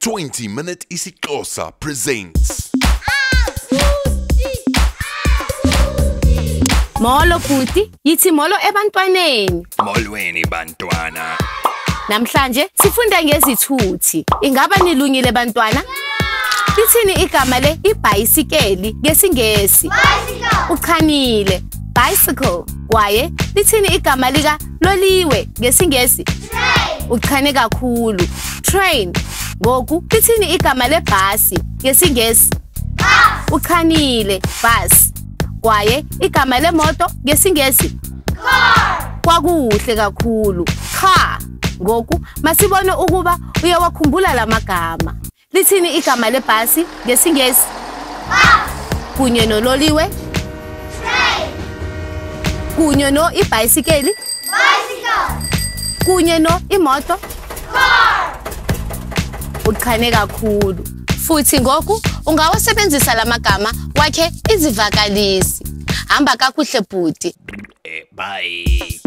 20 Minute isiXhosa presents. Molo bhuti, yithi molo ebantwaneni. Molweni bantwana. Namhlanje sifunda ngezithuthi. Ingaba nilungile bantwana? Lithini igama le ibhayisikeli ngesiNgesi? Bicycle. Uchanile. Bicycle. Kwaye lithini igama lika loliwe ngesiNgesi? Train. Uchane kakhulu. Train. Ngoku lithini igama lebhasi ngesiNgesi? Bus. Uchanile. Bus. Kwaye igama lemoto ngesiNgesi? Car. Kwakuhle kakhulu. Car. Ngoku masibone ukuba uyawakhumbula lamagama. Lithini igama lebhasi ngesiNgesi? Bus. Kunye nololiwe, Train. kunye no ibhayisikeli, Bicycle. kunye no imoto. Car. Uchane kakhulu. Futhi ngoku ungawasebenzisa lamagama wakhe izivakalisi. Hamba kakuhle bhuti. Bye.